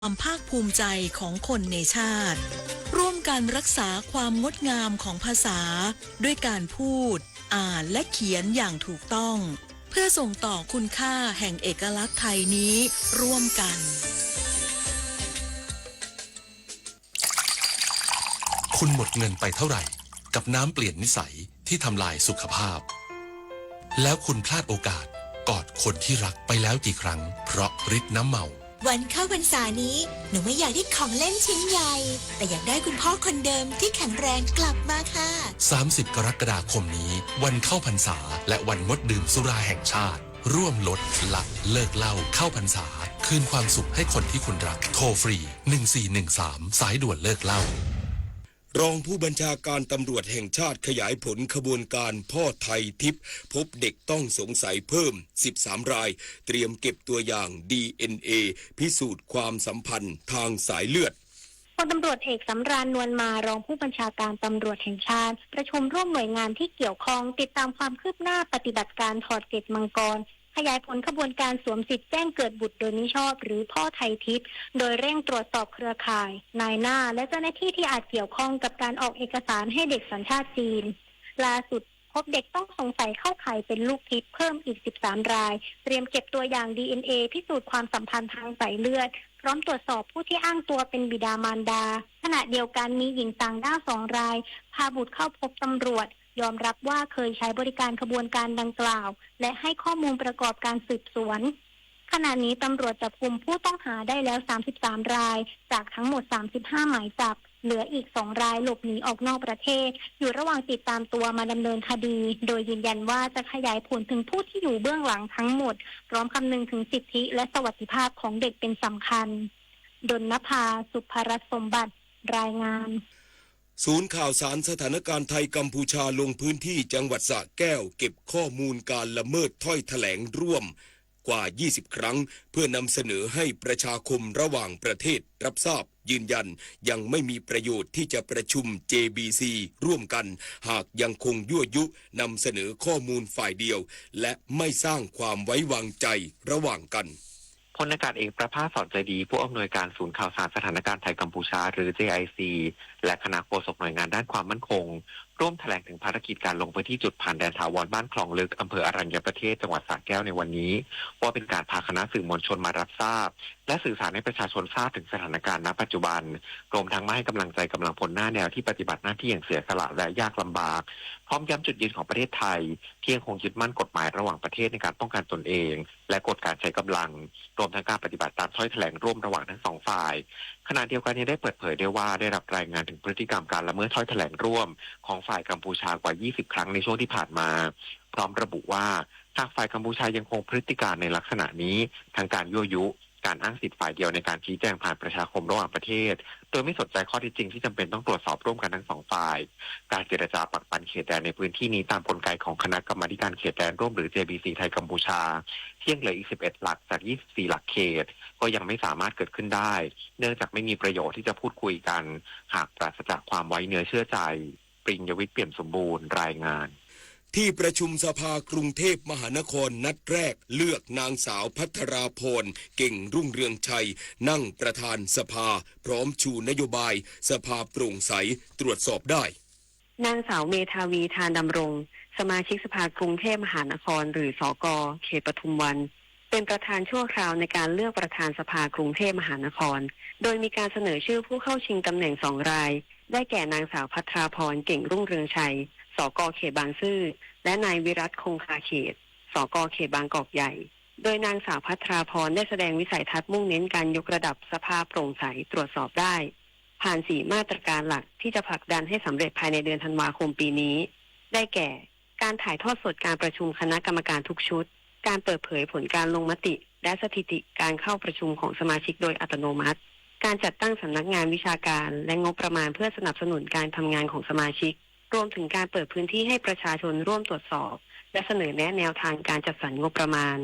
ความภาคภูมิใจของคนในชาติ ร่วมกันรักษาความงดงามของภาษา ด้วยการพูด อ่าน และเขียนอย่างถูกต้อง เพื่อส่งต่อคุณค่าแห่งเอกลักษณ์ไทยนี้ร่วมกัน คุณหมดเงินไปเท่าไหร่ กับน้ำเปลี่ยนนิสัยที่ทำลายสุขภาพ แล้วคุณพลาดโอกาสกอดคนที่รักไปแล้วกี่ครั้ง เพราะฤทธิ์น้ำเมา วันเข้าพรรษานี้ หนูไม่อยากได้ของเล่นชิ้นใหญ่ แต่อยากได้คุณพ่อคนเดิมที่แข็งแรงกลับมาค่ะ สามสิบ กรกฎาคมนี้ วันเข้าพรรษา และวันงดดื่มสุราแห่งชาติ ร่วมลดละเลิกเหล้าเข้าพรรษา คืนความสุขให้คนที่คุณรัก โทรฟรี หนึ่งสี่หนึ่งสาม สายด่วนเลิกเหล้า รองผู้บัญชาการตำรวจแห่งชาติขยายผลขบวนการพ่อไทยทิพย์ พบเด็กต้องสงสัยเพิ่ม สิบสาม ราย เตรียมเก็บตัวอย่าง ดีเอ็นเอ พิสูจน์ความสัมพันธ์ทางสายเลือด พลตำรวจเอกสำราญ นวลมา รองผู้บัญชาการตำรวจแห่งชาติ ประชุมร่วมหน่วยงานที่เกี่ยวข้องติดตามความคืบหน้าปฏิบัติการถอดเกล็ดมังกร ขยายผลขบวนการสวมสิทธิ์แจ้งเกิดบุตรโดยมิชอบ หรือพ่อไทยทิพย์ โดยเร่งตรวจสอบเครือข่าย นายหน้า และเจ้าหน้าที่ที่อาจเกี่ยวข้องกับการออกเอกสารให้เด็กสัญชาติจีน ล่าสุดพบเด็กต้องสงสัยเข้าข่ายเป็นลูกทิพย์เพิ่มอีก สิบสาม ราย เตรียมเก็บตัวอย่าง ดีเอ็นเอ พิสูจน์ความสัมพันธ์ทางสายเลือด พร้อมตรวจสอบผู้ที่อ้างตัวเป็นบิดามารดา ขณะเดียวกันมีหญิงต่างด้าวสองราย พาบุตรเข้าพบตำรวจ ยอมรับว่าเคยใช้บริการขบวนการดังกล่าว และให้ข้อมูลประกอบการสืบสวน ขณะนี้ตำรวจจับกุมผู้ต้องหาได้แล้ว สามสิบสาม ราย จากทั้งหมด สามสิบห้า หมายจับ เหลืออีก สอง รายหลบหนีออกนอกประเทศ อยู่ระหว่างติดตามตัวมาดำเนินคดี โดยยืนยันว่าจะขยายผลถึงผู้ที่อยู่เบื้องหลังทั้งหมด พร้อมคำนึงถึงสิทธิและสวัสดิภาพของเด็กเป็นสำคัญ ดลนภา สุภรัตน์สมบัติ รายงาน ศูนย์ข่าวสารสถานการณ์ไทยกัมพูชาลงพื้นที่จังหวัดสระแก้วเก็บข้อมูลการละเมิดถ้อยแถลงร่วมกว่า ยี่สิบ ครั้ง เพื่อนำเสนอให้ประชาคมระหว่างประเทศรับทราบ ยืนยันยังไม่มีประโยชน์ที่จะประชุม เจ บี ซี ร่วมกัน หากยังคงยั่วยุนำเสนอข้อมูลฝ่ายเดียว และไม่สร้างความไว้วางใจระหว่างกัน พลอากาศเอกประภาส สอนใจดี ผู้อำนวยการศูนย์ข่าวสารสถานการณ์ไทยกัมพูชา หรือ เจ ไอ ซี และคณะโฆษกหน่วยงานด้านความมั่นคง ร่วมแถลงถึงภารกิจการลงพื้นที่จุดผ่านแดนถาวรบ้านคลองลึก อำเภออรัญญประเทศ จังหวัดสระแก้วในวันนี้ ว่าเป็นการพาคณะสื่อมวลชนมารับทราบ และสื่อสารให้ประชาชนทราบถึงสถานการณ์ณปัจจุบัน รวมทั้งมาให้กำลังใจกำลังพลหน้าแนวที่ปฏิบัติหน้าที่อย่างเสียสละและยากลำบาก พร้อมย้ำจุดยืนของประเทศไทย ที่ยังคงยึดมั่นกฎหมายระหว่างประเทศในการป้องกันตนเอง และกฎการใช้กำลัง รวมทั้งการปฏิบัติตามถ้อยแถลงร่วมระหว่างทั้งสองฝ่าย ขณะเดียวกันยังได้เปิดเผยด้วยว่าได้รับรายงานถึงพฤติกรรมการละเมิดถ้อยแถลงร่วมของฝ่ายกัมพูชากว่า ยี่สิบ ครั้งในช่วงที่ผ่านมา พร้อมระบุว่า หากฝ่ายกัมพูชายังคงพฤติการในลักษณะนี้ ทั้งการยั่วยุ การอ้างสิทธิ์ฝ่ายเดียวในการชี้แจงผ่านประชาคมระหว่างประเทศ โดยไม่สนใจข้อเท็จจริงที่จำเป็นต้องตรวจสอบร่วมกันทั้งสองฝ่าย การเจรจาปักปันเขตแดนในพื้นที่นี้ตามกลไกของคณะกรรมาธิการเขตแดนร่วมหรือ เจ บี ซี ไทยกัมพูชา ที่ยังเหลืออีก สิบเอ็ด หลักจาก ยี่สิบสี่ หลักเขต ก็ยังไม่สามารถเกิดขึ้นได้ เนื่องจากไม่มีประโยชน์ที่จะพูดคุยกัน หากปราศจากความไว้เนื้อเชื่อใจ ปริญญวิทย์ เปี่ยมสมบูรณ์ รายงาน ที่ประชุมสภากรุงเทพมหานครนัดแรกเลือกนางสาวภัทราพร เก่งรุ่งเรืองชัย นั่งประธานสภา พร้อมชูนโยบายสภาโปร่งใสตรวจสอบได้ นางสาวเมธาวี ทานดำรง สมาชิกสภากรุงเทพมหานคร หรือ สก เขตปทุมวัน เป็นประธานชั่วคราวในการเลือกประธานสภากรุงเทพมหานคร โดยมีการเสนอชื่อผู้เข้าชิงตำแหน่งสองราย ได้แก่นางสาวภัทราพร เก่งรุ่งเรืองชัย สก เขตบางซื่อ และนายวิรัต คงคาเขต สก เขตบางกอกใหญ่ โดยนางสาวภัทราพรได้แสดงวิสัยทัศน์มุ่งเน้นการยกระดับสภาโปร่งใสตรวจสอบได้ ผ่านสี่มาตรการหลักที่จะผลักดันให้สำเร็จภายในเดือนธันวาคมปีนี้ ได้แก่ การถ่ายทอดสดการประชุมคณะกรรมการทุกชุด การเปิดเผยผลการลงมติ และสถิติการเข้าประชุมของสมาชิกโดยอัตโนมัติ การจัดตั้งสำนักงานวิชาการและงบประมาณเพื่อสนับสนุนการทำงานของสมาชิก รวมถึงการเปิดพื้นที่ให้ประชาชนร่วมตรวจสอบ และเสนอแนะแนวทางการจัดสรรงบประมาณ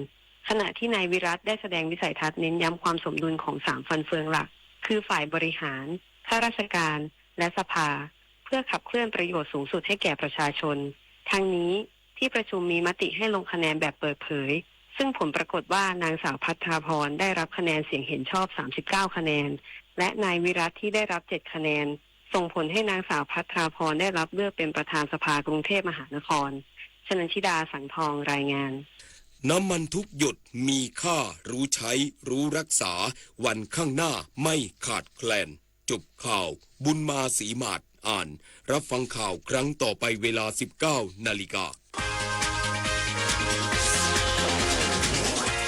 ขณะที่นายวิรัตได้แสดงวิสัยทัศน์เน้นย้ำความสมดุลของสามฟันเฟืองหลัก คือฝ่ายบริหาร ข้าราชการ และสภา เพื่อขับเคลื่อนประโยชน์สูงสุดให้แก่ประชาชน ทั้งนี้ ที่ประชุมมีมติให้ลงคะแนนแบบเปิดเผย ซึ่งผลปรากฏว่านางสาวภัทราพรได้รับคะแนนเสียงเห็นชอบสามสิบเก้าคะแนน และนายวิรัตที่ได้รับเจ็ดคะแนน ส่งผลให้นางสาวภัทราพรได้รับเลือกเป็นประธานสภากรุงเทพมหานคร ชนันชิดา สังทอง รายงาน น้ำมันทุกหยดมีค่า รู้ใช้ รู้รักษา วันข้างหน้าไม่ขาดแคลน จบข่าว บุญมาศรีหมาดอ่าน รับฟังข่าวครั้งต่อไปเวลา สิบเก้านาฬิกา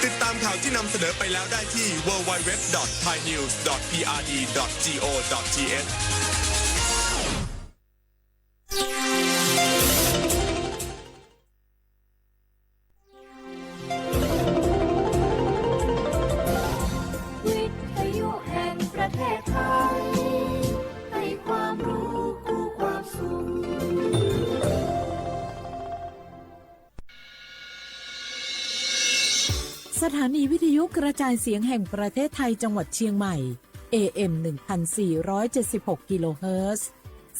ติดตามข่าวที่นำเสนอไปแล้วได้ที่ ดับเบิลยู ดับเบิลยู ดับเบิลยู ดอท ไทยนิวส์ ดอท พีอาร์ดี ดอท จี โอ ดอท ที เอช วิทยุแห่งประเทศไทย ให้ความรู้คู่ความสุข สถานีวิทยุกระจายเสียงแห่งประเทศไทยจังหวัดเชียงใหม่ เอ เอ็ม หนึ่งพันสี่ร้อยเจ็ดสิบหก กิโลเฮิรตซ์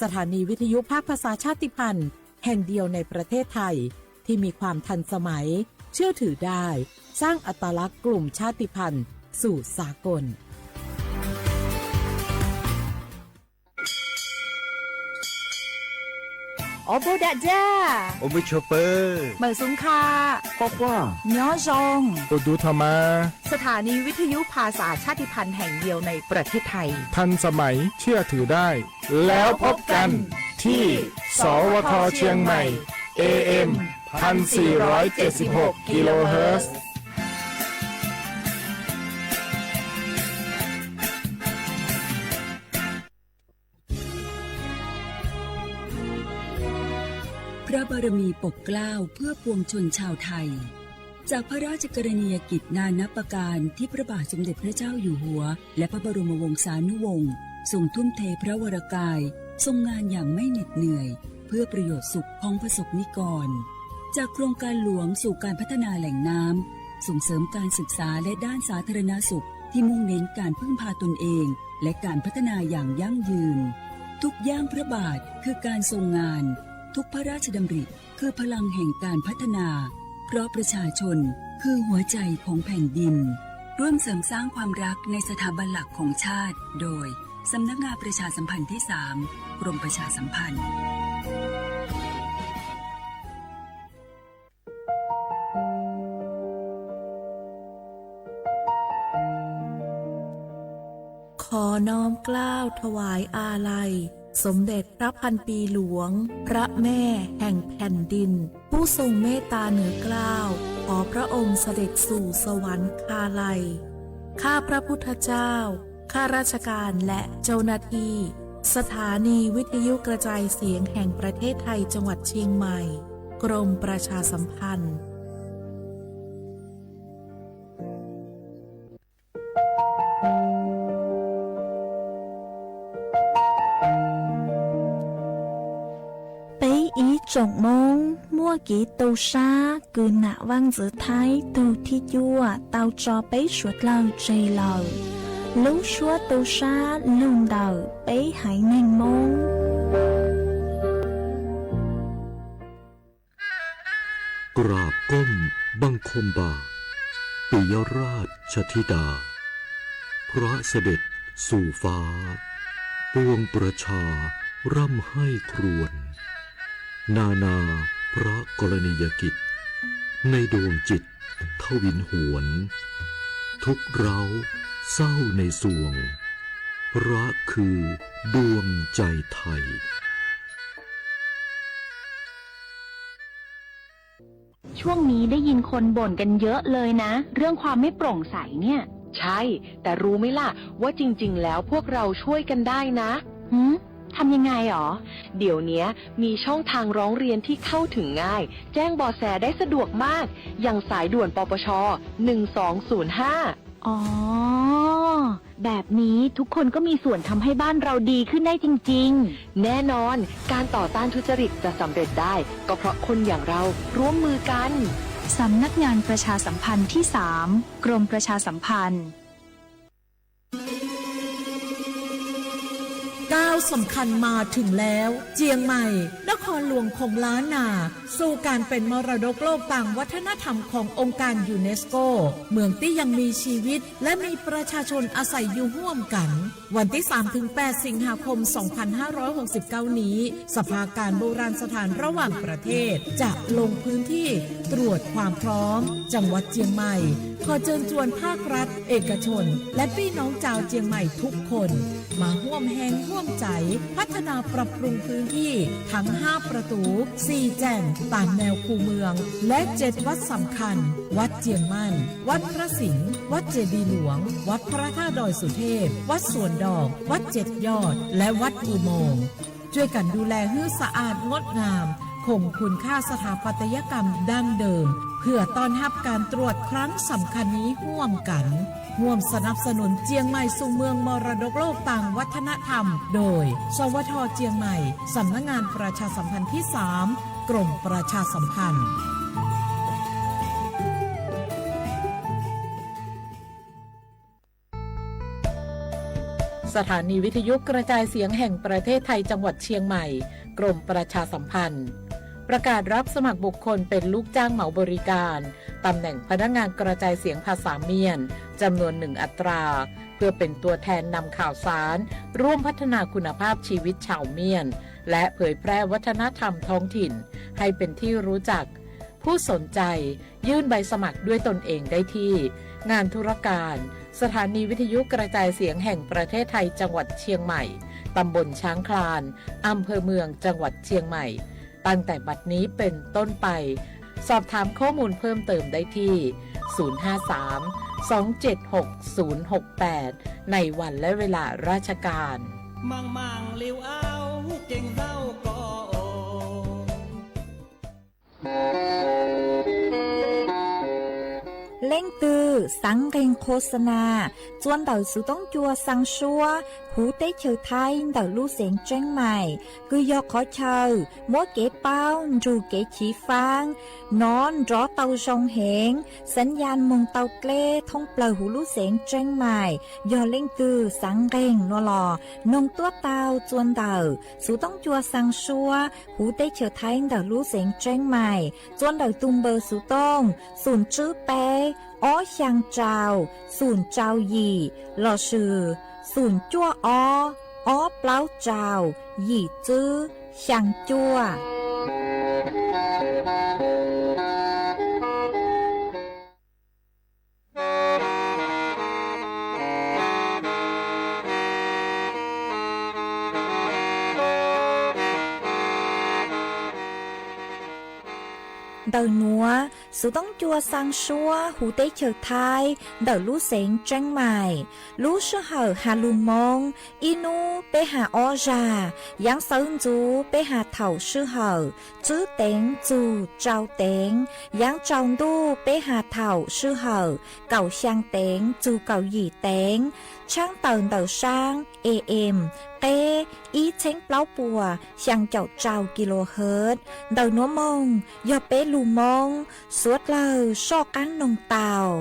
สถานีวิทยุภาคภาษาชาติพันธุ์แห่งเดียวในประเทศไทย ที่มีความทันสมัย เชื่อถือได้ สร้างอัตลักษณ์กลุ่มชาติพันธุ์สู่สากล Ob pug dam zaj, ob pug chua pawg, mam xub kha, quaj quaj, nyob zoo, tus dub tho mas. สถานีวิทยุภาษาชาติพันธุ์แห่งเดียวในประเทศไทย ทันสมัย เชื่อถือได้ แล้วพบกันที่ สวท เชียงใหม่ เอ เอ็ม พันสี่ร้อยเจ็ดสิบหก กิโลเฮิรตซ์ พระบารมีปกเกล้าเพื่อปวงชนชาวไทย จากพระราชกรณียกิจนานับประการที่พระบาทสมเด็จพระเจ้าอยู่หัว และพระบรมวงศานุวงศ์ทรงทุ่มเทพระวรกาย ทรงงานอย่างไม่เหน็ดเหนื่อย เพื่อประโยชน์สุขของประสบนิกร จากโครงการหลวงสู่การพัฒนาแหล่งน้ำ ส่งเสริมการศึกษาและด้านสาธารณสุขที่มุ่งเน้นการพึ่งพาตนเอง และการพัฒนาอย่างยั่งยืน ทุกย่างพระบาทคือการทรงงาน ทุกพระราชดำริคือพลังแห่งการพัฒนา เพราะประชาชนคือหัวใจของแผ่นดิน ร่วมเสริมสร้างความรักในสถาบันหลักของชาติ โดย สำนักงานประชาสัมพันธ์ที่สาม กรมประชาสัมพันธ์ ขอน้อมเกล้าถวายอาลัย สมเด็จพระพันปีหลวง พระแม่แห่งแผ่นดิน ผู้ทรงเมตตาเหนือเกล้า ขอพระองค์เสด็จสู่สวรรคาลัย ข้าพระพุทธเจ้า ข้าราชการและเจ้าหน้าที่ สถานีวิทยุกระจายเสียงแห่งประเทศไทยจังหวัดเชียงใหม่ กรมประชาสัมพันธ์ Peb ib tsoom Hmoob muaj kev tu sab kws nam Vaaj Ntxwv Thaib tug thib cuaj tau tso peb suav dlawg tseg lawm. Lub suab tu sab lug ntawm peb haiv neeg Moob. กราบก้มบังคมบาท ปิยราชธิดา พระเสด็จสู่ฟ้า ปวงประชาร่ำไห้ครวญ นานาพระกรณียกิจ ในดวงจิตทวินหวน ทุกข์ร้าวเศร้าในสวง พระคือดวงใจไทย ช่วงนี้ได้ยินคนบ่นกันเยอะเลยนะ เรื่องความไม่โปร่งใสเนี่ย ใช่ แต่รู้ไหมล่ะ ว่าจริงๆ แล้วพวกเราช่วยกันได้นะ หืม ทำยังไงหรอ เดี๋ยวเนี้ยมีช่องทางร้องเรียนที่เข้าถึงง่าย แจ้งเบาะแสได้สะดวกมาก อย่างสายด่วน ปปช หนึ่งสองศูนย์ห้า อ๋อ แบบนี้ทุกคนก็มีส่วนทำให้บ้านเราดีขึ้นได้จริงๆ แน่นอน การต่อต้านทุจริตจะสำเร็จได้ ก็เพราะคนอย่างเราร่วมมือกัน สำนักงานประชาสัมพันธ์ที่สาม กรมประชาสัมพันธ์ ก้าว สำคัญมาถึงแล้ว เชียงใหม่ นครหลวงของล้านนา สู่การเป็นมรดกโลกตามวัฒนธรรมขององค์การยูเนสโก เมืองที่ยังมีชีวิตและมีประชาชนอาศัยอยู่ร่วมกัน วันที่สามถึงแปดสิงหาคมสองพันห้าร้อยหกสิบเก้านี้ สภาการโบราณสถานระหว่างประเทศ จะลงพื้นที่ตรวจความพร้อม จังหวัดเชียงใหม่ ขอเชิญชวนภาครัฐ เอกชน และพี่น้องชาวเชียงใหม่ทุกคน มาร่วมแฮงร่วมใจ พัฒนาปรับปรุงพื้นที่ทั้งห้าประตู สี่แจ่ง ตามแนวคูเมือง และเจ็ดวัดสำคัญ วัดเชียงมั่น วัดพระสิงห์ วัดเจดีย์หลวง วัดพระธาตุดอยสุเทพ วัดสวนดอก วัดเจ็ดยอด และวัดอุโมงค์ ช่วยกันดูแลให้สะอาดงดงาม คงคุณค่าสถาปัตยกรรมดั้งเดิม เพื่อต้อนรับการตรวจครั้งสำคัญนี้ร่วมกัน ร่วมสนับสนุนเชียงใหม่สู่เมืองมรดกโลกตามวัฒนธรรม โดย สวท เชียงใหม่ สำนักงานประชาสัมพันธ์ที่สาม กรมประชาสัมพันธ์ สถานีวิทยุกระจายเสียงแห่งประเทศไทยจังหวัดเชียงใหม่ กรมประชาสัมพันธ์ ประกาศรับสมัครบุคคลเป็นลูกจ้างเหมาบริการ ตำแหน่งพนักงานกระจายเสียงภาษาเมียน จำนวนหนึ่งอัตรา เพื่อเป็นตัวแทนนำข่าวสาร ร่วมพัฒนาคุณภาพชีวิตชาวเมียน และเผยแพร่วัฒนธรรมท้องถิ่น ให้เป็นที่รู้จัก ผู้สนใจ ยื่นใบสมัครด้วยตนเองได้ที่ งานธุรการ สถานีวิทยุกระจายเสียงแห่งประเทศไทยจังหวัดเชียงใหม่ ตำบลช้างคลาน อำเภอเมืองจังหวัดเชียงใหม่ ตั้งแต่บัดนี้เป็นต้นไป สอบถามข้อมูลเพิ่มเติมได้ที่ ศูนย์ห้าสาม สองเจ็ดหก ศูนย์หกแปด ในวันและเวลาราชการ Leej twg xaav nqeeg qhua xa nas, txua ntawm xuv toob cua xaa suab huv teb chaws Thaib ntawm lub xeev Tseeb Maim, kws yog qhov chaw muab kev paub nrug kev chiv faab nov nrov tau zoo heev, xaav yaj moog tau dleb thoob plawg huv lub xeev Tseeb Maim. Yog leej twg xaav nqeeg nuav los noog tuab tau txua ntawm xuv toob cua xaa suab huv teb chaws Thaib ntawm lub xeev Tseeb Maim, txua ntawm tug npawb xuv tooj xoom tswb peb ob xyaa rau xoom rau yim lossis xoom cuaj ob ob plaub rau yim tswb xyaa cuaj. Ntawm nuav, xuv toob cua xaa suab huv teb chaws Thaib ntawm lub xeev Tseeb Maim, lub sij hawm has lug Moob ib nub peb has ob zag, yaav xawv ntxuv peb has thaum sij hawm tswb teev txug tsau teev, yaav tsau ntuj peb has thaum sij hawm kaum xyaa teev txug kaum yim teev, tshaab tawm ntawm saab A M qeb ib txheeb plaub puas xyaa caum rau kilohertz. Ntawm nuav moog yog peb lug Moob, suav dlawg soj qaab noog tau.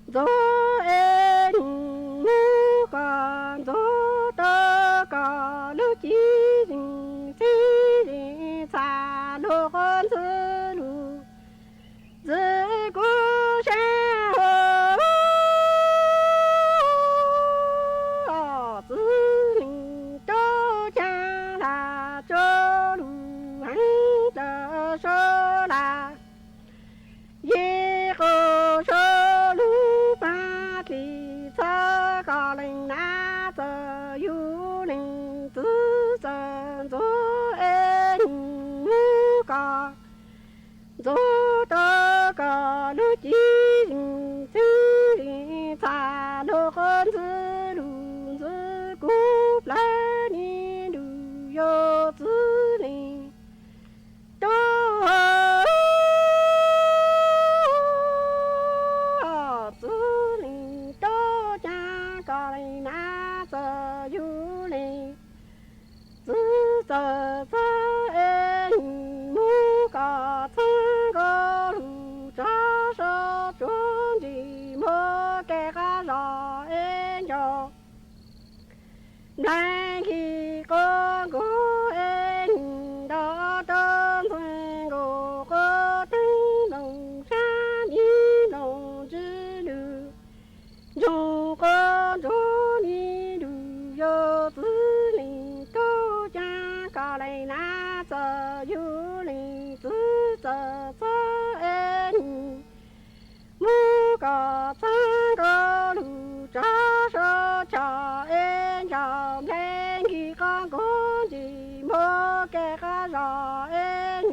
Ntxuav es hnub kom ntxuav tau kom lub cib zim txib zim txham lug quas ntxwg lug, ntxwg kuv sab hua, txwv nim tub caag lam tsuav lug heev dlawg suab lam, yim quas suav lug paag txim txhawv kom leej nab txawm yug leej txwv txawm ntxuav es hnub kom Ntxub rau kom lub cib zeem txwv zeem txha lug quav ntxwv lug ntxwv kub plawg ni lug yug txwv lees tub. Txwv lees tub caag kom lees nab txawm yug lees txwv txawm txawv es mus kom txheeb nkaus lug tso so tsuav ntsis muab kev qab zog es nco nplaig nkig quas nkuag es nto rau ntxeeg nkaus quas teeb nploos sab mi nploos tsw lug ntsoog quas ntsuag ni lug yug txwv lees tub caag kom lees nab txawm yug lees txwv txawm txawv es mus kom txheeb nkaus lug tso so tso es nco nplaig nkig quas nkuag ntsis muab kev qab zog es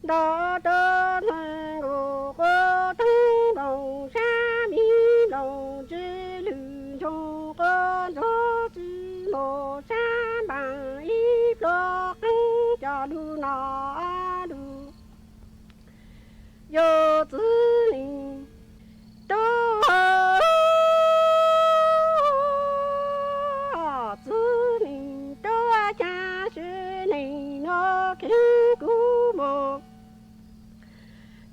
nto rau ntxeeg nkaus quas teeb nploos sab mi nploos tsw lug ntsoog quas ntsuag tsw mus sab npaam ib pluag qeeb cov lug no lug yug txwv lees tub. Txwv lees tub caag sw neeg nuav kheev kuv mus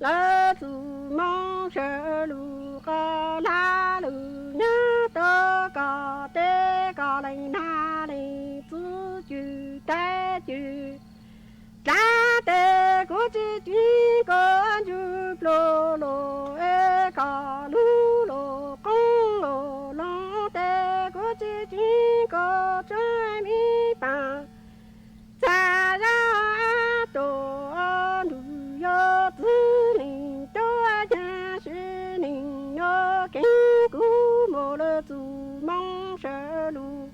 lawv txuj moo sawv lug qhov lag lug nyob rau koj tes koj lees nag lees txwv cwg tais cwg dlaab tes kuv tsi ceev koj ntsug pluag lug es koj lug lug qoob lug loo tes kuv tsi ceev koj tsa mi paam txag zag tuam nrug yug txwv lees tub caag sw neeg nuav kheev kuv mus lawv txuj moo sawv lug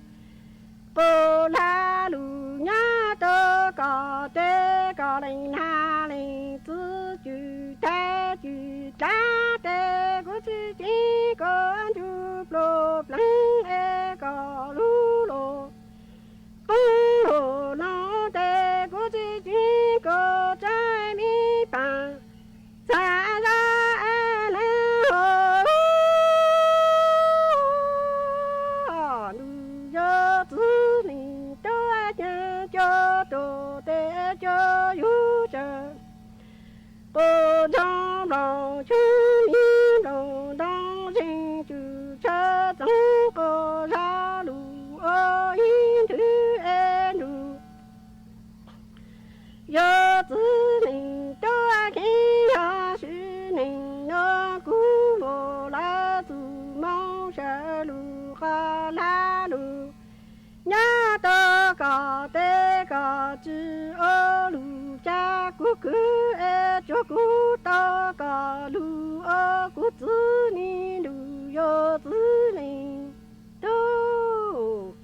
qhov lag lug nyob rau koj tes koj lees nag lees txwv cwg tais cwg dlaab tes kuv tsi ceev koj ntsug pluag pleev es koj lug lug qoob lug loo tes kuv tsi ceev koj tsa mi paam txag zag es leeg hov nrug yug txwv lees tub caag cov tuam tes cov yug tsawg quas ntsoo nploos xyoob mi nploos ntoo zeeg cwg tshaw txoov quas zag lug ua ib nthwv es nrug yug txwv lees tub kheev yog sw neeg nuav kuv mus lawv txuj moo sawv lug qhov lag lug nyob rau koj tes koj tsw ua lug ca kuv kwv es tsuav kuv tau koj lug ua kuv txwv ni lug yug txwv lees tub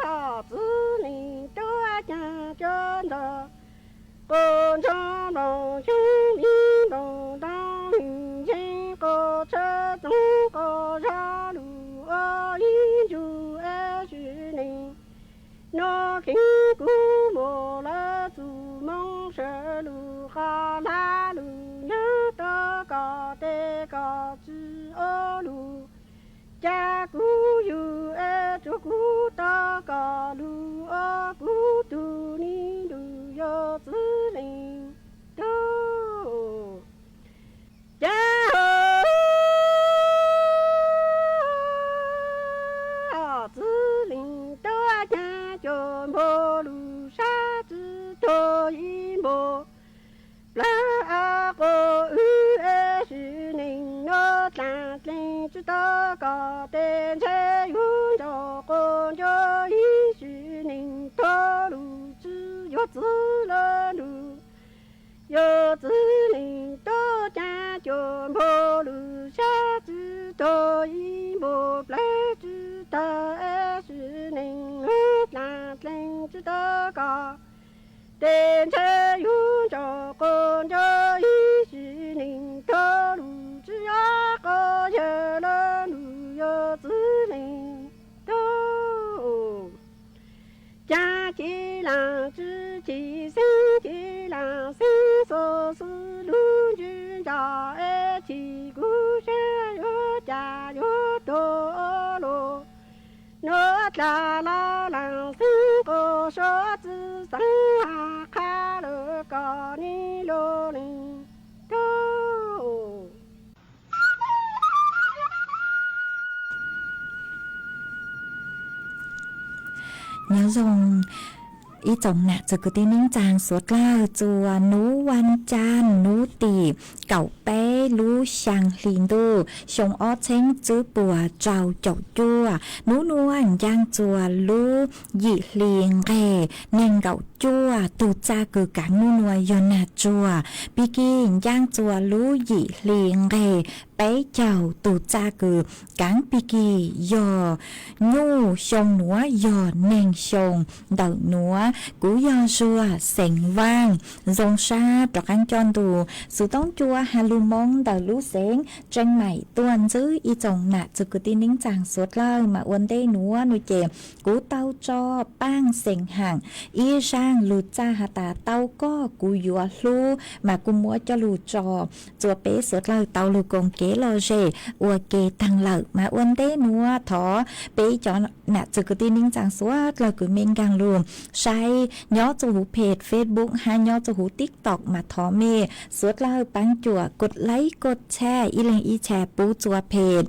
caag txwv lees tub caag cov ntxawg quas ntsoo nploos xyoob mi nploos ntoo zeeg quas tshaw txoov quas zag lug ua ib ntsug es sw neeg nuav kheev kuv mus lawv txuj moo sawv lug qhov lag lug nyob rau koj tes koj tsw ua lug ca kuv yug es tsuav kuv tau koj lug ua kuv tug ni lug yug txwv lees tub caag txwv lees tub caag cov npog lug sab tsw tug ib npog plawg quas wb es sw neeg nuav dlaag dleeg tsw tau koj tes ntshe yug nrug quas nco ib sw neeg tuag lug tsw yug txwv lawm nrug yug txwv lees tub caag cov npog lug sab tsw tug ib npog plawg tsw tug es sw neeg tawb koj, tes ntshe yug ntsaum quas nco ib sim neej tag lug tsis yog quas yawg lawm nws yog txiv neej tag. Caag ci laag tsi ci xeeb ci laag xeeb xo xwb lug ntsws ntsa es ci kuv saib yuav cas yuav tuag lug. Nuav dlaag laj laag xeeb quas suav txwv xeeb has qha lawm koj nij lug leej tag. Nyob zoo ib tsoom nam txwv kwv tij neej tsaa suav dlawg txua nub vaj caag nub tim kaum peb lub xyaa hli ntuj xyoo ob txheeb tsib puas rau caum cuaj. Nub nuav ncaaj txua lub yim hli nqeg neeg nkaum cuaj. Tug txaj kws kaav nub nuav yog nag tsuag. Pig kig ncaaj txua lub yim hli nqeg peb caug. Tug txaj kws kaav pig kig yog nyuj xyoo nuav yog neeg xyoo ntawm nuav. Kuv yog Zuag xeem Vaaj. Zoo sab rov qaab coj ntu xuv toob cua has lug moo ntawm lub xeev Tseeb Maim tuaj ntxwb ib tsoom nam txwv kwv tij neej tsaa suav dlawg mas ua ntej nuav nuav ces kuv tau tso paaj xeem haam ib zaaj lug txaj has tas tau koj kuv yuav hlub mas kuv muab coj lug tso txua peb suav dlawg tau lug koom kev lom zem ua ke taag lawm mas ua ntej nuav thov peb cov nam txwv kwv tij neej tsaa suav dlawg kws mej nkaag lug saib nyob txuj huv peg Facebook hab nyob txuj huv TikTok mas thov mej suav dlawg paab cuam kod laib kod tshaj ib leeg ib tshaj pub txua peg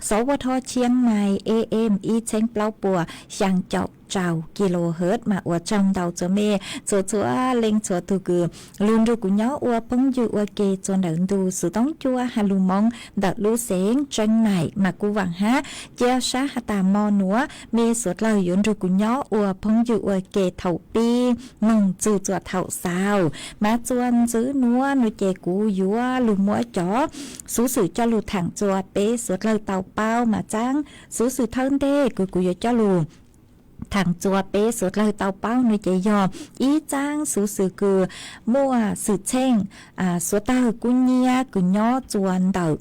sov ua thov Chiang Mai A M ib txheeb plaub puas xyaa caum rau kilohertz mas ua tsaug ntau txua mej txhua txhua leej txhua tug kws lug nrug kuv nyob ua phooj ywg ua ke txua ntawm ntu xuv toob cua has lug moo ntawm lub xeev Tseeb Maim mas kuv vaam hab cia sab has tas mo nuav mej suav dlawg yuav nrug kuv nyob ua phooj ywg ua ke thaum pib moog txug txua thaum xaus mas txua ntxwv nuav nuav ces kuv yuav lug muab cov xuv xwm coj lug thaam txua peb suav dlawg tau paub mas txaab xuv xwm thawj ntej kws kuv yuav coj lug thaam txua peb suav dlawg tau paub nuav ces yog ib txaab xuv xwm kws muaj xwm txheej suav dlawg kub nyiab kws nyob txua ntawm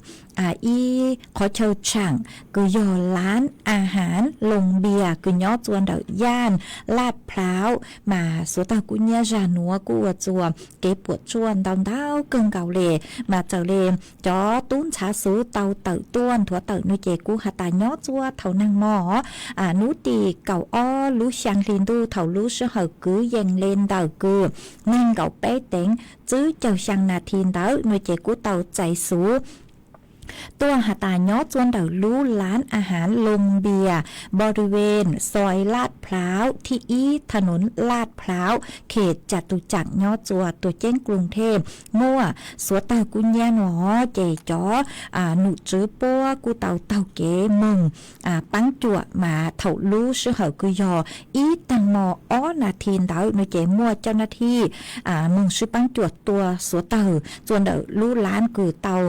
ib qhov chaw tshaam kws yog laab a haav Loos Npias kws nyob txua ntawm yaaj Laj Plauv mas suav dlawg kub nyiab zag nuav kuj ua txua kev puam tsuaj ntau ntau kawg nkaus le mas txawm le cov tub ntxhab xuv tau tawm tuaj nthuav tawm nuav ces kuv has tas nyob txua thaum naag mo nub tim kaum ob lub xyaa hli ntuj thaum lub sij hawm kwv yees le ntawm kws neeg nkaum peb teev tsib caug xyaa nas this ntawd nuav ces kuv tau txais xuv tuaj has tas nyob txua ntawm lub laab a haav Loos Npias บริเวณซอยลาดพร้าวที่หนึ่ง ถนนลาดพร้าว เขตจตุจักร nyob txua tuam ceeb Kloos Thej muaj suav dlawg kub nyiab nuav ces cov nom tswv puab kuj tau taug kev moog paab cuam mas thaum lub sij hawm kws yog ib taag mo ob nas this ntawd nuav ces muaj cov nas this moog sib paab cuam tua suav dlawg txua ntawm lub laab kws tau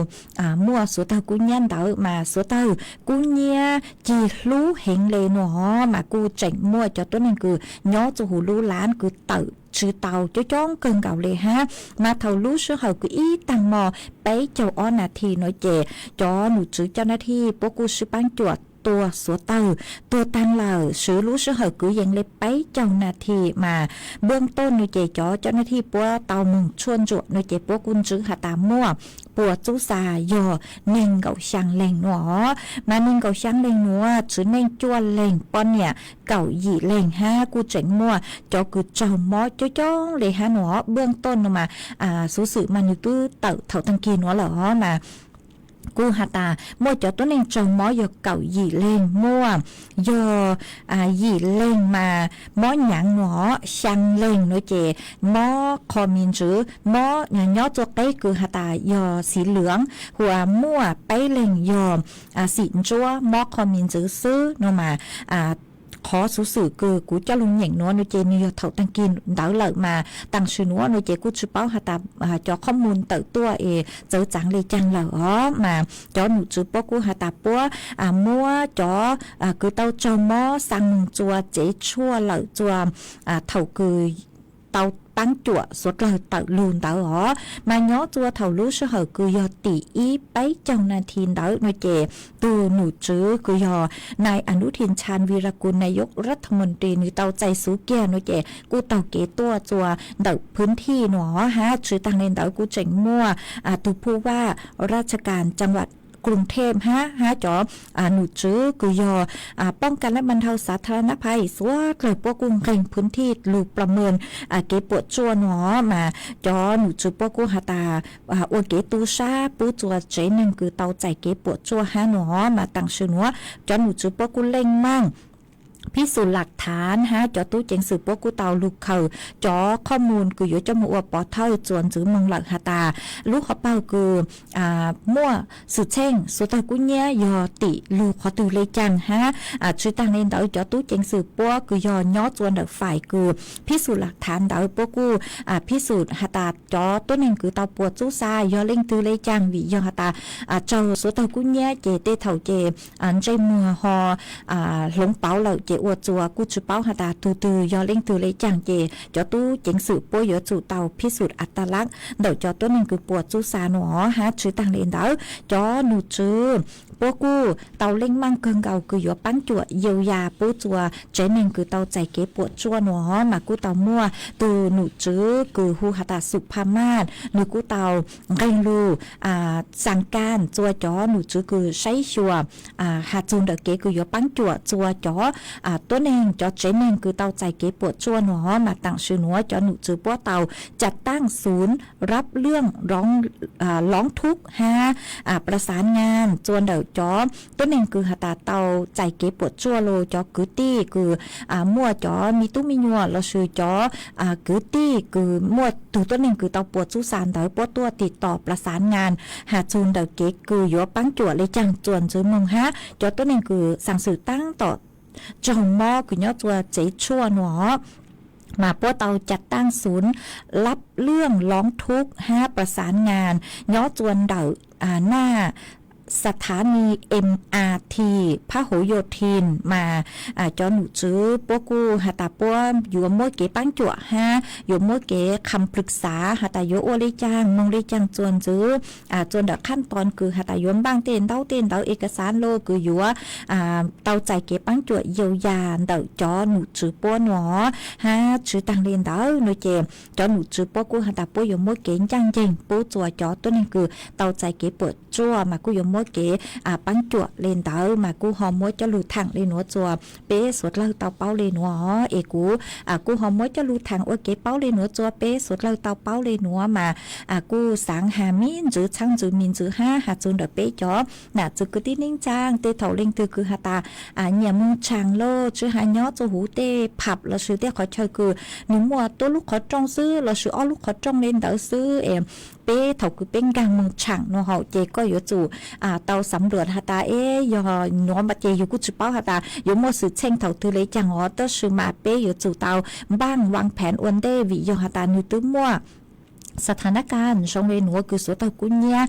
muaj suav dlawg kub nyiab ntawd mas suav dlawg kub nyiab cig hlub heev le nuav mas kuj tseem muaj cov tuab neeg kws nyob txua huv lub laab kws tawm tsi tau coob coob kawg nkaus le hab mas thaum lub sij hawm kws ib taag mo peb caug ob nas this nuav ces cov nom tswv cov nas this puab kuj sib paab cuam tua suav dlawg tuag taag lawm swv lub sij hawm kwv yees le peb caug nas this mas npawj toj nuav ces cov cov nas this puab tau moog tshuaj ntsuam nuav ces puab kuj ntswv has tas muaj puas txub xas yog neeg nkaum xyaa leeg nuav mas neeg nkaum xyaa leeg nuav txiv neej cuaj leeg poj niam kaum yim leeg hab kuj tseem muaj cov kws raug mob coob coob le hab nuav npawj toj nuav mas xuv xwm mas nwg twb tawm thaum taag kig nuav lawm os mas kuj has tas muaj cov tuab neeg raug mob yog kaum yim leeg muaj yog yim leeg mas mob nyaav nuav xyaa leeg nuav ces mob qho mi ntswv mob nyob txua qeb kws has tas yog xiv lwv huas muaj peb leeg yog xim ntsuab mob qho mi ntswv xwb nuav mas qhov xuv xwm kws kuv coj lug nyeem nuav no ces nwg yog thaum taag kis ntawd lawm mas taam sim nuav no ces kuj tsi paub has tas cov qhob mus tawm tuaj es txawv txaav le caag lawm os. Mas cov nom tswv puab kuj has tas puab muab cov kws tau raug mob xaa moog tsua tsev tshuaj lawm tsua thaum kws tau paab cuam suav dlawg tawm lug ntawd os. Mas nyob tsua thaum lub sij hawm kws yog tim ib peb caug nas this ntawd no ces tug nom tswv kws yog nai Anuthin Chan Virakul nai yog rathmontri nwg tau txais xuv kiag no ces kuj taug kev tuaj tsua ntawm phwv thij no hab tsi taag le ntawd kuj tseem muaj tug phuj vaj raj kas cag vaj Krung Thep hab hab cov nom tswv kws yog poob kas lab npa dhau xav tha na phais suav dlawg puab kuj nqeeg phwv thij lug pla mws kev puam tsuaj no mas cov nom tswv puab kuj has tas ua kev tu sab pub tsua tsev neeg kws tau txais kev puam tsuaj hab no mas taam sim nuav cov nom tswv puab kuj leej meej phij xum lam thav hab cov tub ceev xwm puab kuj tau lug khaws cov qhob mus kws yuav coj moog ua pov thawj tsua ntxiv moog lawm has tas lub hauv paug kws muaj xwm txheej suav dlawg kub nyiab yog tim lug qhov twg le caag hab tsi taag le ntawd cov tub ceev xwm puab kws yog nyob tsua ntawm fais kws phij xum lam thav ntawd puab kuj phij xum has tas cov tuab neeg kws tau puas txub xa yog leej twg le caag vim yog has tas raug suav dlawg kub nyiab ces tej thaum ces ntsej muag ho hloov pauv lawm ces ua tsua kuj tsi paub has tas tug twg yog leej twg le caag ces cov tub ceev xwm puab yuav tsum tau phij xum a ta lab ntawm cov tuab neeg kws puas txub xa no hab tsi taag le ntawd cov nom tswv puab kuj tau leej meej kawg nkaus kws yuav paab cuam yau yas pub tsua tsev neeg kws tau txais kev puam tsuaj no mas kuj tau muaj tug nom tswv kws hu has tas xum pha maj nwg kuj tau nqeeg lug xaa kas tsua cov nom tswv kws saib xyuas has txug ntawm kev kws yuav paab cuam tsua cov tuab neeg cov tsev neeg kws tau txais kev puam tsuaj no mas taam sim nuav cov nom tswv puab tau ca taaj xunv lab lwj loov thub hab pla xaav ngas tsua ntawm cov tuab neeg kws has tas tau txais kev puam tsuaj los cov kwv tij kws muaj cov me tub me nyuam lossis cov kwv tij kws muaj tug tuab neeg kws tau puas txub xa ntawd puab tuaj tim tom pla xaav ngas has txug ntawm kev kws yuav paab cuam le caag tsua ntxiv moog hab cov tuab neeg kws xaa xwm taab tom raug mob kws nyob tsua tsev tshuaj no mas puab tau ca taaj xunv lab lwj loov thub hab pla xaav ngas nyob tsua ntawm naj xa thav ni M R T phab huv yo thi mas cov nom tswv puab kuj has tas puab yuav muab kev paab cuam hab yuav muab kev kham plwg xav has tas yuav ua le caag moog le caag tsua ntxiv tsua ntawm khab toos kws has tas yuav npaaj tej ntaub tej ntawv e ka xav lug kws yuav tau txais kev paab cuam yau yas ntawm cov nom tswv puab no hab tsi taag le ntawd no ces cov nom tswv puab kuj has tas puab yuav muab kev ncaaj nceeg pub tsua cov tuab neeg kws tau txais kev puam tsuaj mas kuj yuav muab kev paab cuam le ntawd mas kuj ho muab coj lug thaam le nuav tsua peb suav dlawg tau paub le nuav es kuv kuj ho muab coj lug thaam ua kev paub le nuav tsua peb suav dlawg tau paub le nuav mas kuj xaav has me ntsis txheeb ntsis me ntsis hab has txug ntawm peb cov nam txiv kwv tij neej tsaa tej thaum leej twg kws has tas nyiam moog tshaam lug tsi has nyob tsua huv tej phab lossis tej qhov chaw kws nwg muaj tuab lub qhov rooj xwb lossis ob lub qhov rooj le ntawd xwb es peb thaum kws peb nkaag moog tshaam no hauv ces koj yuav tsum tau xav nruam has tas eb yog nuav mas ces yug kuj tsi paub has tas yuav muaj xwm txheej thaum twg le caag os tab sis mas peb yuav tsum tau npaaj vaj pheev ua ntej vim yog has tas nwg twb muaj xa tha na kaj zoo le nuav kws suav dlawg kub nyiab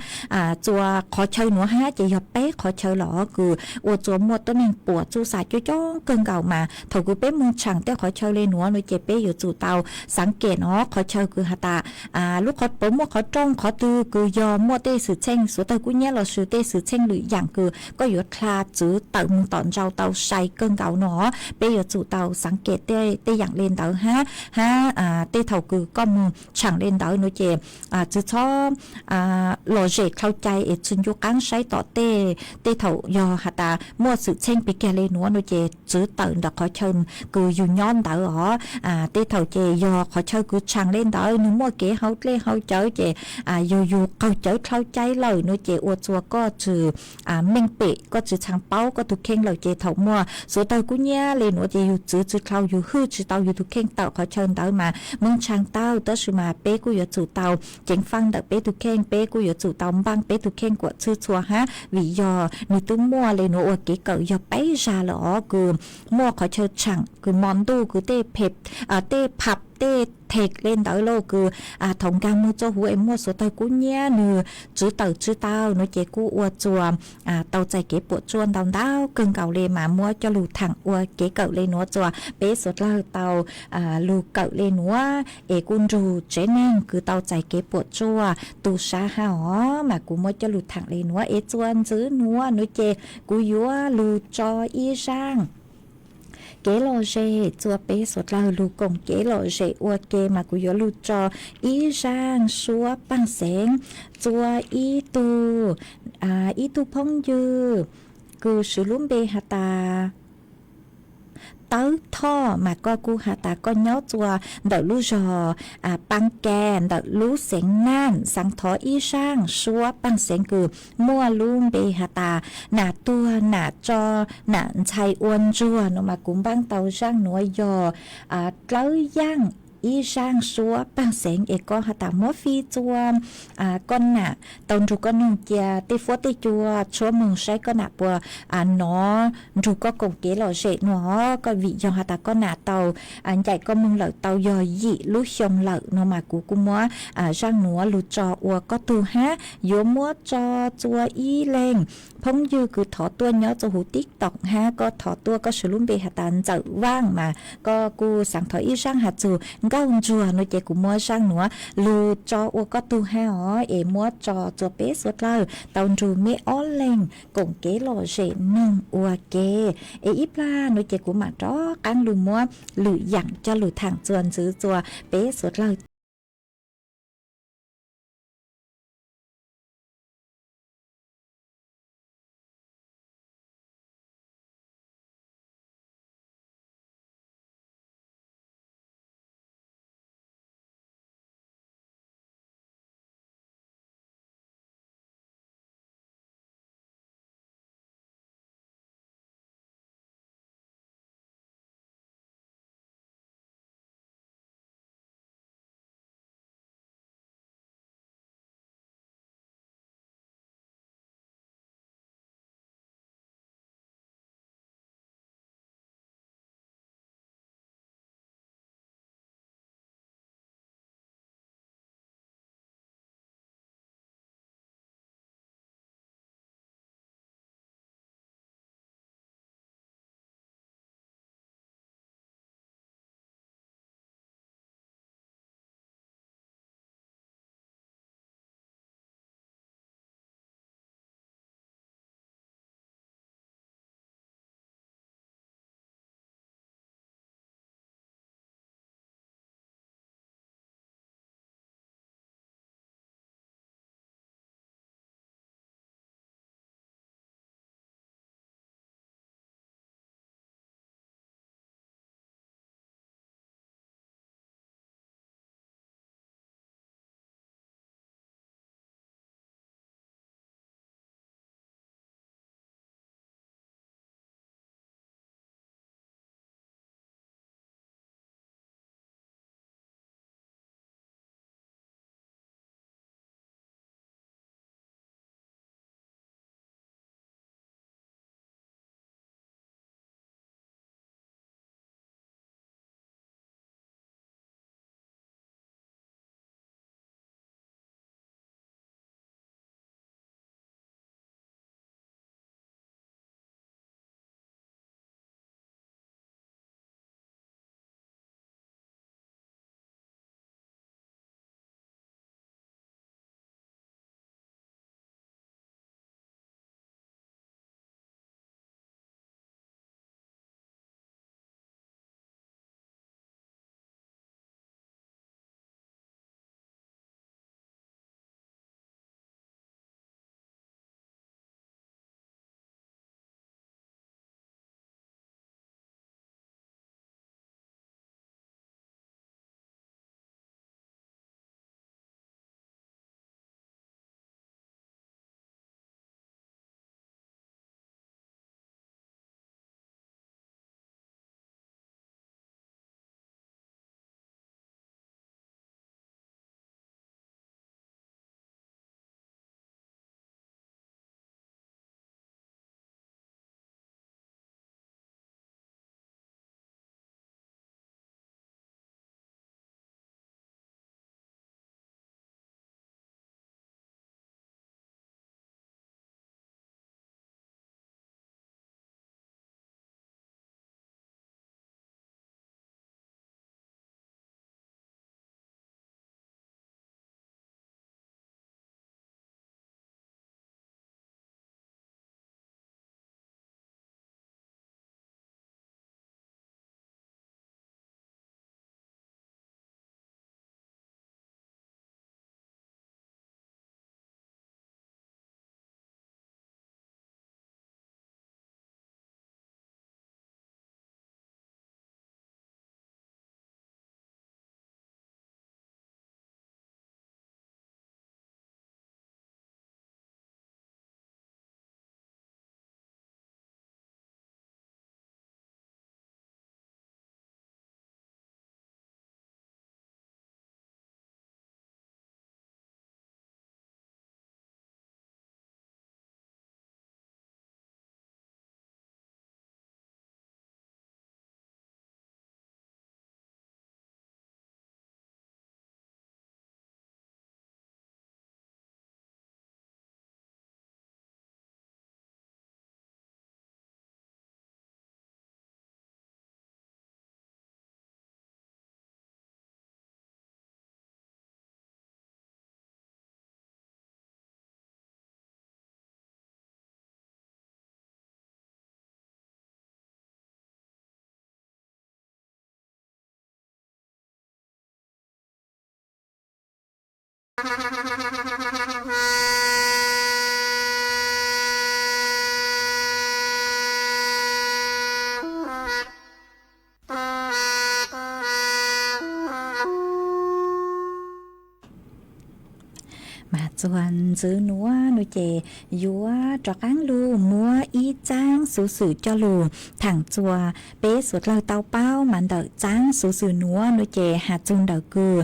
tsua qhov chaw nuav hab ces yog peb qhov chaw los kws ua tsua muaj tuab neeg puas txub xa coob coob kawg nkaus mas thaum kws peb moog tshaam tej qhov chaw le nuav no ces peb yuav tsum tau xaav kem no qhov chaw kws has tas lub qhov puas muaj qhov rooj qhov twg kws yog muaj tej xwm txheej suav dlawg kub nyiab lossis tej xwm txheej lwm yaam kws koj yuav dlha txwv tawm moog tom ntsau tau sai kawg nkaus no peb yuav tsum tau xaav kem tej yaam le ntawd hab hab tej thaum kws koj moog tshaam le ntawd no ces tsi txhob lom zem dlhau cai es tsi ncu qaab saib tom tej tej thaum yog has tas muaj xwm txheej pig kag le nuav no ces txwv tawm ntawm qhov chaw kws yug nyob ntawd os. Tej thaum ces yog qhov chaw kws tshaam le ntawd nwg muaj kev hau dlej hau cawv ces yog yug qaug cawv dlhau cai lawm no ces ua tsua koj tsi meej pem koj tsi txhaa paub koj tug kheej lawm ces thaum muaj suav dlawg kub nyiab le nuav ces yug txwv tsi dlhau yug hwj tsi tau yug tug kheej tawm qhov chaw ntawd mas moog tshaam tau tab sis mas peb kuj yuav tsum tau ceev faj ntawm peb tus kheej, peb kuj yuav tsum tau npaaj peb tus kheej kuam txhwb txhua hab, vim yog nwg twb muaj le nuav ua kev kawm yog peb zag lawm os, kws muaj qhov chaw tshaam, kws mo ntuj, kws tej phem, tej phab, tej thej le ntawd lauj, kws thaum nkaag moog txua huv es muaj xuav tawg kub nyiab, nwg tswv tawm tswv tau nuav ces kuj ua txuas tau txais kev puam tsuaj ntau ntau kawg nkaus le, mas muab coj lug thaam ua kev kawm le nuav txuas peb suav dlawg tau lug kawm le nuav es kuj nrug tsev neeg kws tau txais kev puam tsuaj tu sab hab os, mas kuv muab coj lug thaam le nuav es txuas ntxiv nuav nuav ces kuv yuav lug tso ib zaaj kev lom zem txuas peb suav dlawg lug koom kev lom zem ua ke, mas kuv yuav lug tso ib zaaj suab paaj xeev txuas ib tug, ib tug phooj ywg kws swv lub npe has tas Tawb Thoj, mas koj kuj has tas koj nyob txuas ntawm lub zog Pab Kag ntawm lub xeev Naj, xaav thov ib zaaj suab paaj xeev kws muaj lub npe has tas Nam Tuag Nam Tso Nam Ntxhais Ua Ntsuag no, mas kuv npaaj tau zaaj nuav yog dlawb yaaj ib zaaj suab paaj xeev es koj has tas muab fij txuas koj nam tau nrug koj noog cia tej fuab tej cua tshuab moog saib koj nam puas nov nrug koj koom kev lom zem no. Koj vim yog has tas koj nam tau ncaim koj moog lawm tau yog yim lub xyoo lawm no, mas kuv kuj muab zaaj nuav lug tso ua koj tug hab. Yuav muab tso txuas ib leeg phooj ywg kws thov tuaj nyob txuas huv TikTok hab, koj thov tuaj koj swv lub npe has tas Ntxawm Vaaj, mas koj kuj xaav thov ib zaaj has txug Nkauj Ntsuag no ces kuv muab zaaj nuav lug tso ua koj tug hab os, es muab tso txuas peb suav dlawg tau nrug meb ob leeg koom kev lom zem noog ua ke. Es ib plag no ces kuv mam rov qaab lug muab lwm yaam coj lug thaam txuas ntxiv txuas peb suav dlawg Mas txuas ntxwv nuav nuav ces yuav rov qaab lug muab ib txaab xuv xwm coj lug thaam txuas peb suav dlawg tau paub. Mas ntawm txaab xuv xwm nuav nuav ces has txug ntawm kws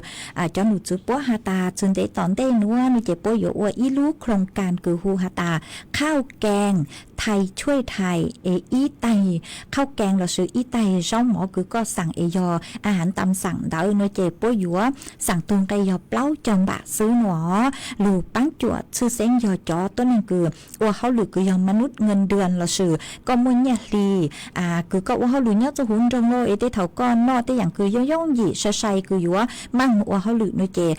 cov num tswv puab has tas txug ntev tom ntej nuav nuav ces puab yuav ua ib lub khoo kas kws hu has tas khauj kees thais tshuaj thais es ib taig khauj kees lossis ib taig zaub mov kws koj xaam es yog a hav tam xaam ntawd nuav ces puab yuav xaam tug nqe yog plaub caug npam xwb nuav. Lug paab cuam tshwj xeeb yog cov tuab neeg kws ua hauj lwm kws yog ma nub nka dua lossis koj muaj nyaj hli kws koj ua hauj lwm nyob txug huv nroog lawm es tej thaum koj noj tej yaam kws yooj yooj yim sai sai kws yuav maaj ua hauj lwm nuav ces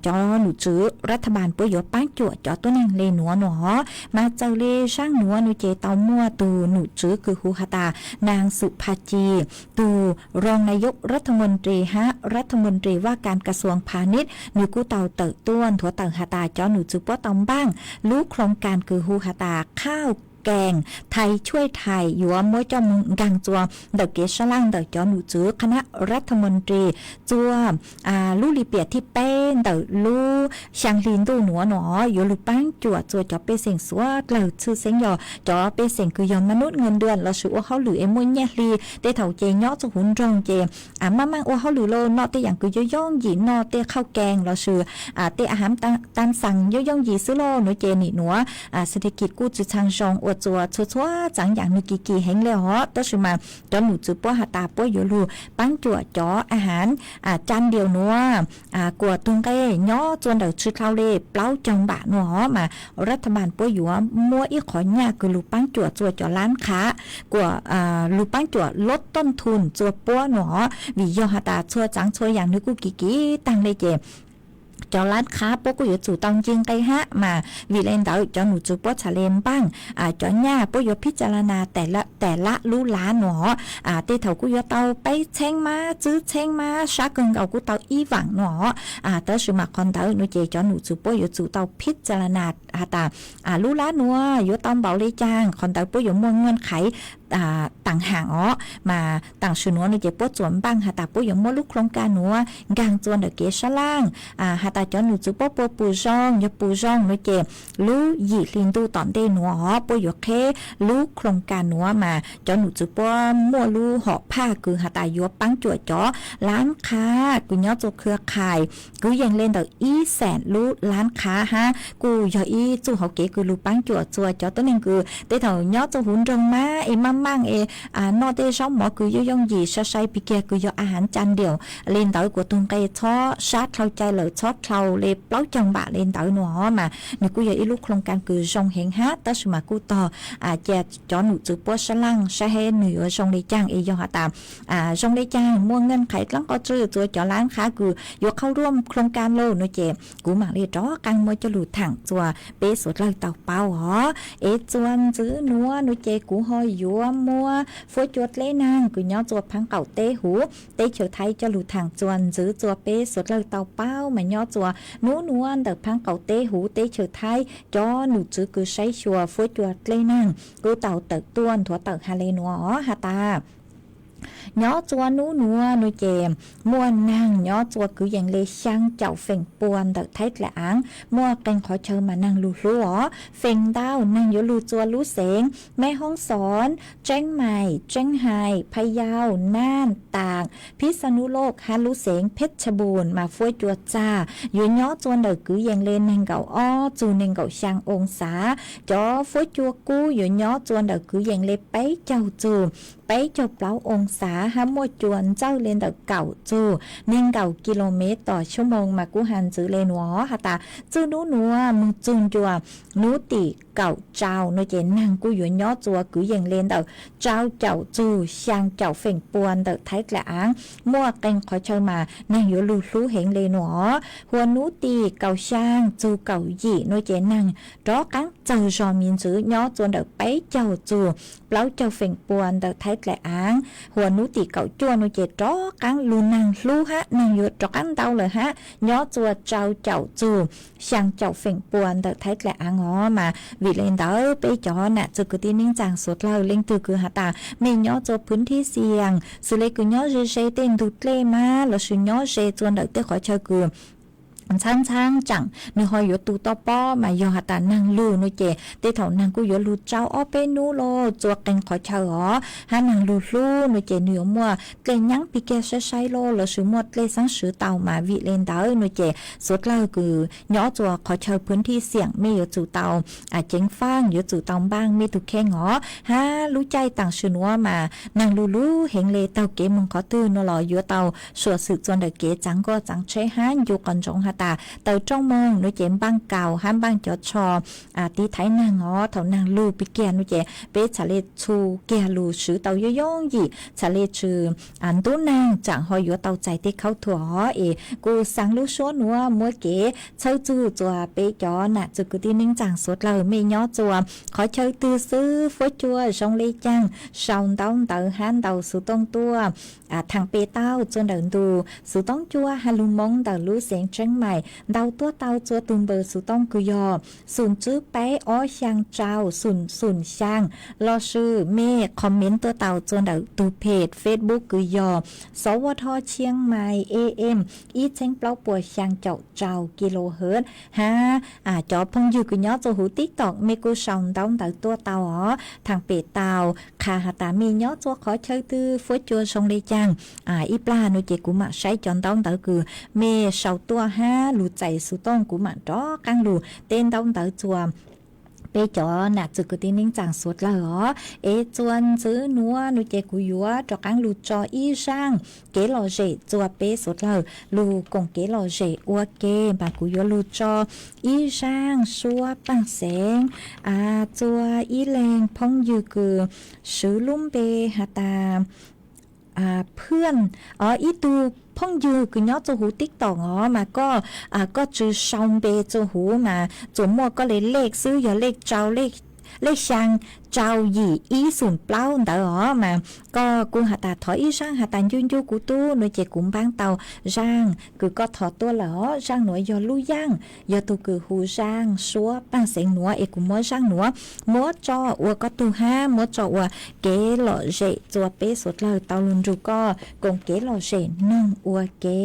cov num tswv ras tha npas puab yuav paab cuam cov tuab neeg le nuav nuav. Mas txawm le zaaj nuav nuav ces tau muaj tug num tswv kws hu has tas naag Xum Pha Ci, tug rooj nayuj ras tha moos ris hab ras tha moos ris vaj kas kas xuas pha nib, nwg kuj tau tawm tuaj nthuav tawm has tas cov num tswv puab tau npaaj lub khoo kas kws hu has tas khauj kees thais tshuaj thais yuav muab coj moog nkaag txuas ntawm kev sab laaj ntawm cov num tswv qha nab ras tha moos ris txuas lub lim piam thib peb ntawm lub xyaa hli ntuj nuav nuav yuav lug paab cuam txuas cov pej xeem suav dlawg tshwj xeeb yog cov pej xeem kws yog ma nub nka dua lossis ua hauj lwm es muaj nyaj hli tej thaum ces nyob txug huv nroog ces maaj maaj ua hauj lwm lawm noj tej yaam kws yooj yooj yim noj tej khauj kees lossis tej a hav tam xaam yooj yooj yim xwb lawm nuav ces nim nuav xas thas kis kuj tsi txhaj zoo ua txuas txhua txhua txaav yaam nwg kis kis heev le os. Tab sis mas cov num tswv puab has tas puab yuav lug paab cuam cov a hav caa diaus nuav kuas tug nqe nyob txuas ntawm tsi dlhau le plaub caug npam nuav os. Mas ras tha npas puab yuav muab ib qhov nyaj kws lug paab cuam txuas cov lab qhav kuas lug paab cuam lub tooj thum txuas puab nuav os, vim yog has tas txhua txaav txhua yaam nwg kuj kis kis taag le ces cov lab qhav puab kuj yuav tsum tau nci nqe hab. Mas vim le ntawd cov num tswv puab txhad le npaaj cov nyaj puab yuav phib ca la nas tas lab lub lav nuav os. Tej thaum kuj yuav tau peb txheeb mab, tsib txheeb mab, sab kawg nkaus kuj tau ib vaam nuav os. Tab sis mas qhov ntawd nuav ces cov num tswv puab yuav tsum tau phib ca la nas has tas lub lab nuav yuav tau npaum le caag, qhov ntawd puab yuav muaj nqaj qhaiv taam haam os. Mas taam sim nuav nuav ces puab txuas npaaj has tas puab yuav muab lub khoo kas nuav nkaag txuas ntawm kev sab laaj has tas cov num tswv puab puas pum zoo, yog pum zoo nuav ces lub yim hli ntuj tom ntej nuav os puab yuav qheb lub khoo kas nuav. Mas cov num tswv puab muaj lub hom phaj kws has tas yuav paab cuam cov lab qhav kws nyob txuas khua qhais kwv yees le ntawm ib xeem lub lab qhav hab kuj yog ib txuj hauv kev kws lug paab cuam txuas cov tuab neeg kws tej thaum nyob txuas huv nroog mab es maaj maaj es noj tej zaub mov kws yooj yooj yim sai sai pig kiag kws yog a hav caa diaus le ntawd kuas tug nqe txhob sab dlhau cai lawm txhob dlhau le plaub caug npam le ntawd nuav os. Mas nwg kuj yog ib lub khoo kas kws zoo heev hab tab sis mas kuj tog cia cov num tswv puab sab laaj saib hab nwg yuav zoo le caag es yog has tas zoo le caag muaj nqaj qhaiv dlaab qhov tswj txuas cov lab qhav kws yuav qhau ruaj khoo kas lawm nuav ces kuv maam le rov qaab muab coj lug thaam txuas peb suav dlawg tau paub os. Es txuas ntxwv nuav nuav ces kuv ho yuav muab fuab cua dleb naag kws nyob txuas Phaab Qaum teb huv teb chaws Thaib coj lug thaam txuas ntxwv txuas peb suav dlawg tau paub. Mas nyob txuas nub nuav ntawm Phaab Qaum teb huv teb chaws Thaib cov num tswv kws saib xyuas fuab cua dleb naag kuj tau tawm tuaj nthuav tawm has le nuav os has tas nyob txuas nub nuav nuav ces muaj naag nyob txuas kwv yees le xyaa caum feem pua ntawm Thaib dlaim aav, muaj qee qhov chaw mas naag lug hlub os. Feem ntau naag yuav lug txuas lub xeev Meb Hoob Xoob, Tseeb Maim, Tseeb Hais, Phaj Yau, Naaj, Taam, Phib Xa Nub Loj hab lub xeev Pheb Tshaj Npum mas fuab cua txag yuav nyob txuas ntawm kwv yees le neeg nkaum ob txug neeg nkaum xyaa oo xav. Cov fuab cua kub yuav nyob txuas ntawm kwv yees le peb caug txug peb caug plaub oo xav hab muaj cua ntxawj le ntawm kaum txug neeg nkaum kis lus mev tom xuab moos mas kuj has ntxwv le nuav has tas txwj nub nuav moog txug ncua nub tim kaum tsau nuav ces naag kuj yuav nyob txuas kwv yees le ntawm tsau caum txug xyaa caum feem pua ntawm Thaib dlaim aav, muaj qee qhov chaw mas naag yuav lug hlub heev le nuav. Huas nub tim kaum xyaa txug kaum yim nuav ces naag rov qaab txawg zog me ntxwv nyob txuas ntawm peb caug txug plaub caug feem pua ntawm Thaib dlaim aav, huas nub tim kaum cuaj no ces rov qaab lug naag hlub hab naag yuav rov qaab ntau lawm hab, nyob txua rau caum txug xyaa caum feem pua ntawm Thaib dlaim aav os. Mas vim le ntawd peb cov nam txwg kwv tij neej tsaa suav dlawg leej twg kws has tas mej nyob txua phwv thib xiam, xws le kws nyob ze ze tej ntug dlej mas lossis nyob ze txua ntawm tej qhov chaw kws ntxhaab ntxhaab tsaam nwg ho yuav tu toj pob mas yog has tas naag lug no ces tej thaum naag kuj yuav lug tsau ob peb nub lug txua qee qhov chaw os, hab naag lug hlub no ces nwg yuav muaj dlej nyaab pig kiag saib saib lug lossis muaj dlej xaab swv tau. Mas vim le ntawd no ces suav dlawg kws nyob txua qhov chaw phwv thib xiam mej yuav tsum tau ceev faaj, yuav tsum tau npaaj mej tug kheej os. Hab lub caij taam sim nuav mas naag lug lub heev le, taug kev moog qhov twg no los yuav tau suam xwm txua ntawm kev txaav nkoj txaav tsheb hab ncu qhov ntsoov has tas taws rooj moog no ces npaaj kaus hab npaaj cov tsho tiv thaiv naag os. Thaum naag lug pig kiag no ces peb txhad le txhu kiag lug swv tau yooj yooj yim, txhad le tshwm ntub naag tsaam ho yuav tau txais tej khaub thuas os. Es kuj xaa lub suab nuav muab kev txhawb txug txua peb cov nam txwg kwv tij neej tsaa suav dlawg mej nyob txua qhov chaw twg xwb, fuab cua zoo le caag, sau ntaub ntawv hab ntau xuv tooj tuaj thaam pem tau txua ntawm ntu xuv tooj cua hab lug moob ntawm lub xeev Tsheeb Maim, ntau tuaj tau txua tug npawb xuv tooj kws yog xum tswb peb ob xyaa tsau xum xum xyaa, lossis mej comment tuaj tau txua ntawm tug page Facebook kws yog Xov Vaj Thoj Tsheeb Maim A M ib txheeb plaub puas xyaa caum rau kilohertz hab cov phooj ywg kws nyob txua huv TikTok mej kuj sau ntaub ntawv tuaj tau os, thaam pem tau qha has tas mej nyob txua qhov chaw twg, fuab cua zoo le caag. Ib plag no ces kuv maam saib cov ntaub ntawv kws mej sau tuaj hab lug txais xuv tooj kuv maam rov qaab lug teb ntaub ntawv txua peb cov nam txwg kwv tij neej tsaa suav dlawg os. Es txua ntxiv nuav no ces kuv yuav rov qaab lug tso ib zaaj kev lom zem txua peb suav dlawg lug koom kev lom zem ua ke, mas kuv yuav lug tso ib zaaj suab paaj xeev txua ib leeg phooj ywg kws swv lub npe has tas Phwj, ib tug phooj ywg kws nyob txua huv TikTok os, mas koj, koj tsi sau npe txua huv mas tsuas muaj koj le lej xwb, yog lej rau, lej xyaa rau yim ib xum plaub ntawd os, mas koj kuj has tas thov ib zaaj has tas ncu ncu kuv tub no ces kuv npaab tau zaaj kws koj thov tuaj lawm os. Zaaj nuav yog lub yaaj, yog tug kws hu zaaj suab paaj xeev nuav es kuv muab zaaj nuav muab tso ua koj tug hab muab tso ua kev lom zem txua peb suav dlawg tau lug nrug koj koom kev lom zem noog ua ke.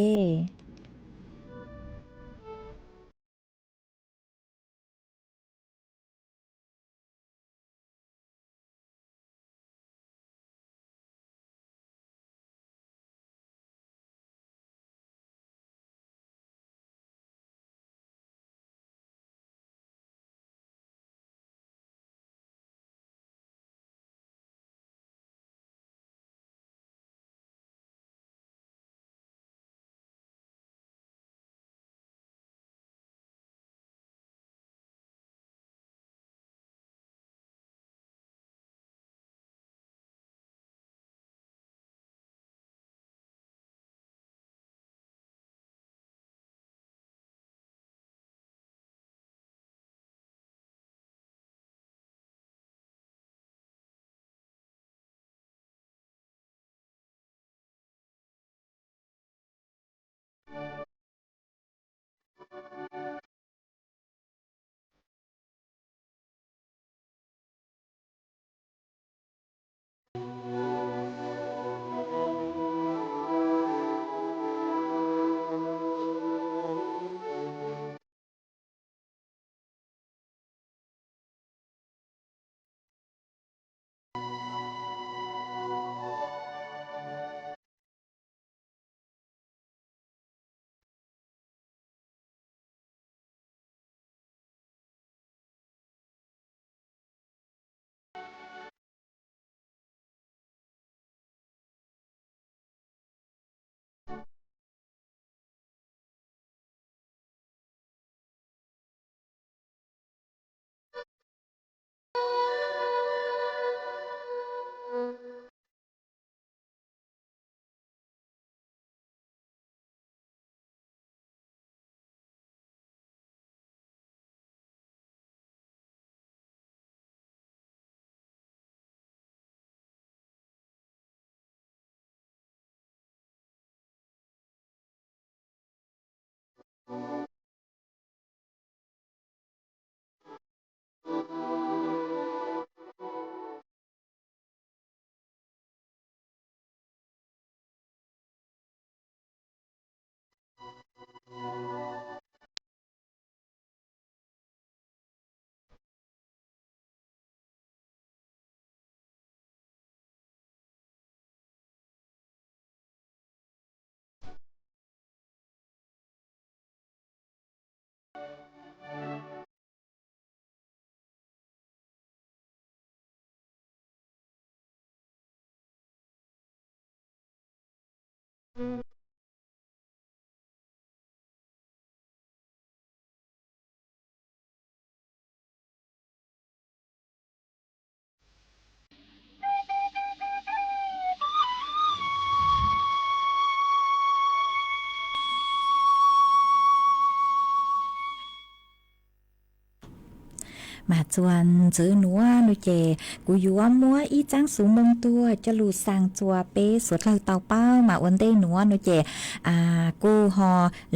Mas txuas ntxiv nuav nua ces kuv yuav muab ib txaab xuv moo tuag coj lug xaa txua peb suav dlawg tau paub. Mas ua ntej nuav nua ces kuj ho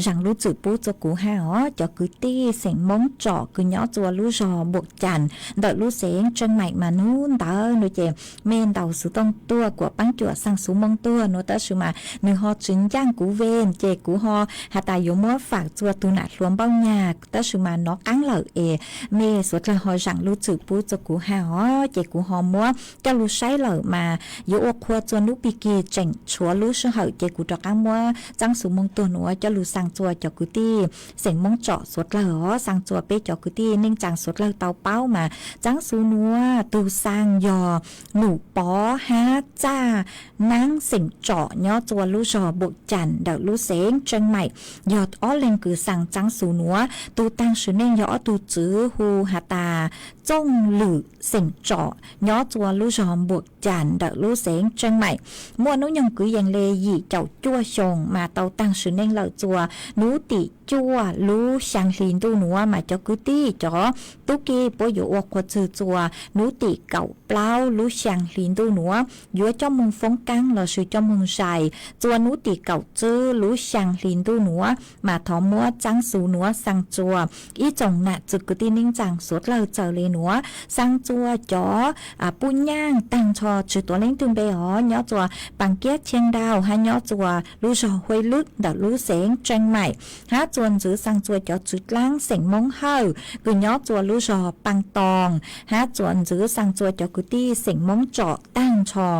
zaam lub txim pub txug kuv hab os cov kwv tij xeem Moob Tsom kws nyob txua lub zog Npuam Cas ntawm lub xeev Tseej Maim. Mas nub ntawd nua ces mej ntaus xuv tooj tuag kuas paab cuam xaa xuv moo tuag nua, tab sis mas nwg ho tsi ncaaj kuv ve, ces kuv ho has tas yuav muab faam txua tug nam hluas Npauj Nyag, tab sis mas nov qaab lawm es mej suav dlawg ho zaam lub txim pub txug kuv hab os, ces kuv ho muab coj lug saib lawm mas yuav ua qhua txua nub pig kig tseem tshuav lub sij hawm, ces kuv rov qaab muab txaab xuv moo tuag nuav coj lug xaa txua cov kwv tij xeem Moob Tsom suav dlawg os, xaa txua peb cov kwv tij neej tsaa suav dlawg tau paub. Mas txaab xuv nuav tug xaa yog Num Pov hab Txaj Naab xeem Tsom nyob txua lub zog Npuam Cas ntawm lub xeev Tseej Maim, yog ob leeg kws xaa txaab xuv nuav. Tug taag sim neej yog ob tug txwv hu has tas Txooj Lwm xeem Tsom nyob txua lub zog Npuam Cas ntawm lub xeev Tseej Maim. Muaj nub nyoog kwv yees le yim caum cuaj xyoos mas tau taag sim neej lawm txua nub tim cuaj lub xyaa hli ntuj nuav. Mas cov kwv tij cov tub ki puab yuav ua qhua txug txua nub tim kaum plaub lub xyaa hli ntuj nuav. Yuav coj moog foob kaab lossis coj moog zais txua nub tim kaum tsib lub xyaa hli ntuj nuav. Mas thov muab txaab xuv nuav xaa txua ib tsoom nam txwv kwv tij neej tsaa suav dlawg txawm le nuav, xaa txua cov puj nyaaj taag nrho tsi tuav leej twg npe os, nyob txua Paas Kiab, Chiang Dau hab nyob txua lub zog Huaj Lwb ntawm lub xeev Tseej Maim, hab txuas ntxiv xaa txua cov tswv dlaab xeem Moob Hawj kws nyob txua lub zog Paas Toos, hab txuas ntxiv xaa txua cov kwv tij xeem Moob Tsom taag nrho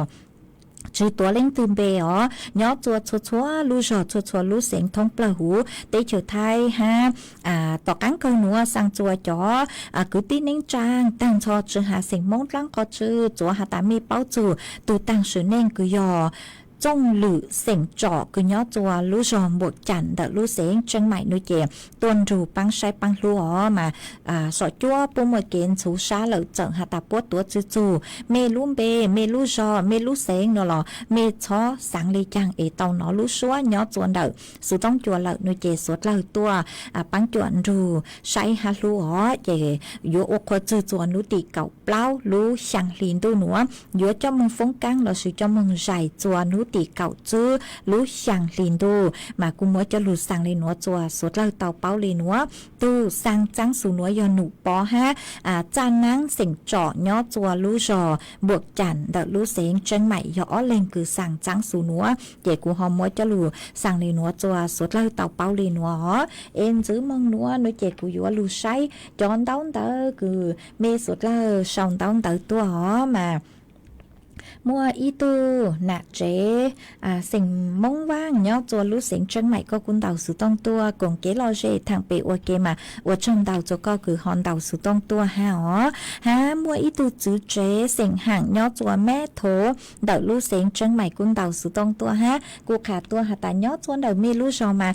tsi tuav leej twg npe os, nyob txua txhua txhua lub zog txhua txhua lub xeev thoob plawg huv teb chaws Thaib hab tom qaab kawg nuav xaa txua cov kwv tij neej tsaa taag nrho tsi has xeem Moob dlaab qhov tsi, txuav has tas mej paub txug tug taag sim neej kws yog Txooj Lwm xeem Tsom kws nyob txua lub zog Npuam Cas ntawm lub xeev Tseej Maim nua ces tuaj nrug paab saib paab hlub os. Mas saum cuab puab muaj kev ntxhuv sab lawm, txawm has tas puab tuav tsi txug mej lub npe, mej lub zog, mej lub xeev nua los mej txhob xaav le caag es tau nov lub suab nyob txua ntawm xuv toob cua lawm nua ces suav dlawg tuaj paab cuam nrug saib hab hlub os, ces yuav ua qhua txug txua nub tim kaum plaub lub xyaa hli ntuj nuav. Yuav coj moog foob kaab lossis coj moog zais txua nub tim kaum tsib lub xyaa hli ntuj. Mas kuj muab coj lug xaa le nuav txua suav dlawg tau paub le nuav. Tug xaa txaab xuv nuav yog Num Pov hab Txaj Naab xeem Tsom nyob txua lub zog Npuam Cas ntawm lub xeev Tseej Maim, yog ob leeg kws xaa txaab xuv nuav, ces kuv ho muab coj lug xaa le nuav txua suav dlawg tau paub le nuav os. Es ntxiv moog nuav nua ces kuv yuav lug saib cov ntaub ntawv kws mej suav dlawg sau ntaub ntawv tuaj os. Mas muaj ib tug nam tsev xeem Moob Vaaj nyob txua lub xeev Tseej Maim, koj kuj ntaus xuv tooj tuaj koom kev lom zem thaam pem ua ke mas ua tsaug ntau txua koj kws ho ntaus xuv tooj tuaj hab os. Hab muaj ib tug tswv tsev xeem Haam nyob txua Meb Thov ntawm lub xeev Tseej Maim kuj ntaus xuv tooj tuaj hab kuj qha tuaj has tas nyob txua ntawm mej lub zog mas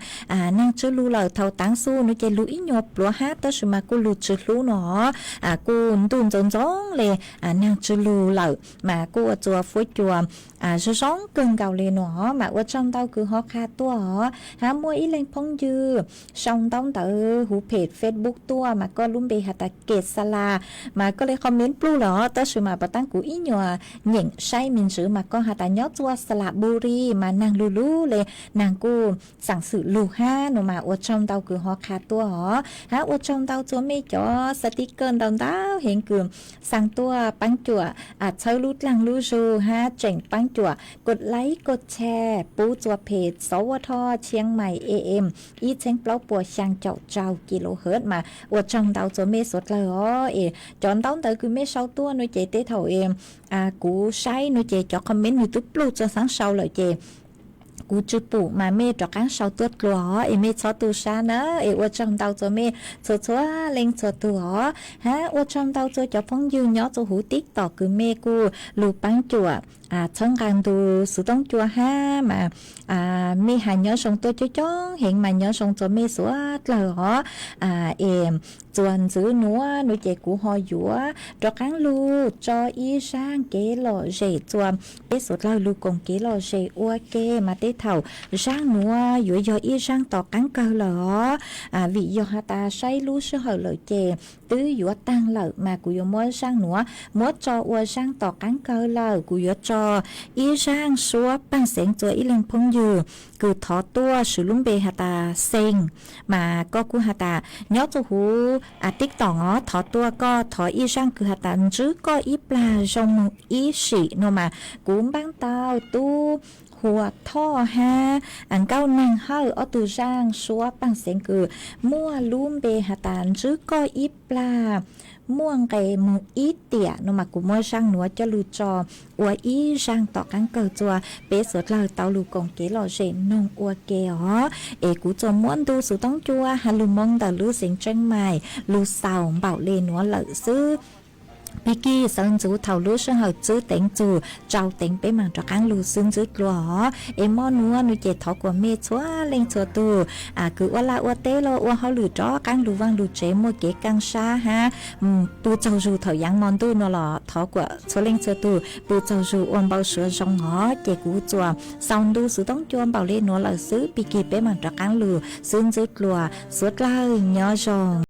naag tsw lug lawm, thaus taav xu nua ces lug ib nyuas pluav hab tab sis mas kuj lug tsw hlub nua, kuj ntuj ntxoov ntxoo le naag tsw lug lawm mas kuj ua txua fuab cua zoo zoo kawg nkaus le nua. Mas ua tsaug ntau kws ho qha tuaj os. Hab muaj ib leeg phooj ywg sau ntaub ntawv huv phem Facebook tuaj mas koj lub npe has tas Kem Xa Las, mas koj le comment pluj lawm os, tab sis mas puas taab kuv ib nyuas nyeem saib me ntsis mas koj has tas nyob txua Xa Las Buri mas naag lug lug le, naag kuj xaam xwm lug hab nua mas ua tsaug ntau kws ho qha tuaj os. Hab ua tsaug ntau txua mej cov sticker ntau ntau heev kws xaa tuaj paab cuam txhawb lub dlaag lub zug hab tseem paab cuam koj like koj share pub txua phem Xov Ua Thoj Chiang Mai A M ib txheeb plaub puas xyaa caum rau kilohertz mas ua tsaug ntau txua mej suav dlawg os. Es cov ntaub ntawv kws mej sau tuaj nua ces tej thaum es kuv saib nua ces cov comment nwg tub pluj txua xaav sau lawm ces kuv tsis pum mas mej rov qaab sau tuaj dlua os, es mej txhob tu sab na. Es ua tsaug ntau rua mej txhua txhua leej txhua tug os, hab ua tsaug ntau rua cov phooj ywg nyob rua huv TikTok kws mej kuj lug paab cuam txhawb nqaa ntu Xuv Toob Cua hab mas mej has nyob zoo tuaj coob coob heev mas nyob zoo rua mej suav dlawg os. Es txuas ntxiv nuav nuav ces kuv ho yuav rov qaab lug tso ib zaaj kev lom zem rua peb suav dlawg lug koom kev lom zem ua ke mas tej thaum zaaj nuav yuav yog ib zaaj tom qaab kawg lawm os. Vim yog has tas saib lub sij hawm lawm ces twb yuav taag lawm mas kuv yuav muab zaaj nuav muab tso ua zaaj tom qaab kawg lawm. Kuv yuav tso ib zaaj suab paaj xeev rua ib leeg phooj ywg kws thov tuaj, swv lub npe has tas Xees, mas koj kuj has tas nyob rua huv TikTok os, thov tuaj koj thov ib zaaj kws has tas Ntsib Koj Ib Plag Zoo Moog Ib Sim no mas kuv npaab tau tub Huas Thoj hab Nkauj Neeg Hawj ob tug zaaj suab paaj xeev kws muaj lub npe has tas Ntsib Koj Ib Plag Muaj Nqe Moog Ib Tiam no mas kuv muab zaaj nuav coj lug tso ua ib zaaj tom qaab kawg rua peb suav dlawg tau lug koom kev lom zem noog ua ke os. Es kuv tsuas muab ntu Xuv Toob Cua has lug moo ntawm lub xeev Tsheeb Maim lug xaus npaum le nuav lawm xwb. Pig kig sawv ntxuv thaum lub sij hawm tswb teev txug tsau teev peb maam rov qaab lug xwb ntxwb dlua os. Es mo nuav nuav ces thov kuas mej txhua leej txhua tug kws ua laj ua teb los ua hauj lwm rov qaab lug vaaj lug tsev muaj kev kaaj sab hab pw tsaug zug thaum yaav mo ntuj no los thov kuas txhua leej txhua tug pw tsaug zug ua npau suav zoo os. Ces kuv tsuas xaus ntu Xuv Toob Cua npaum le nuav lawm xwb, pig kig peb maam rov qaab lug xwb ntxwb dlua, suav dlawg nyob zoo.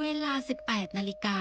เวลา สิบแปด นาฬิกา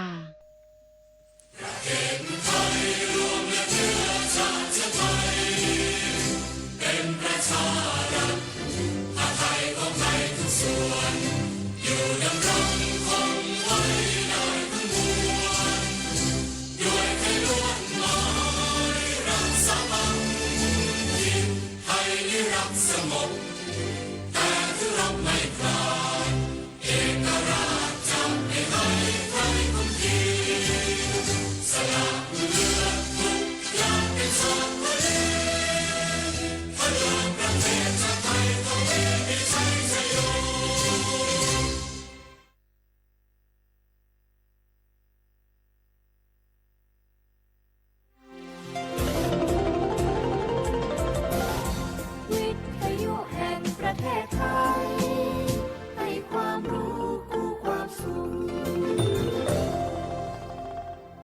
วิทยุแห่งประเทศ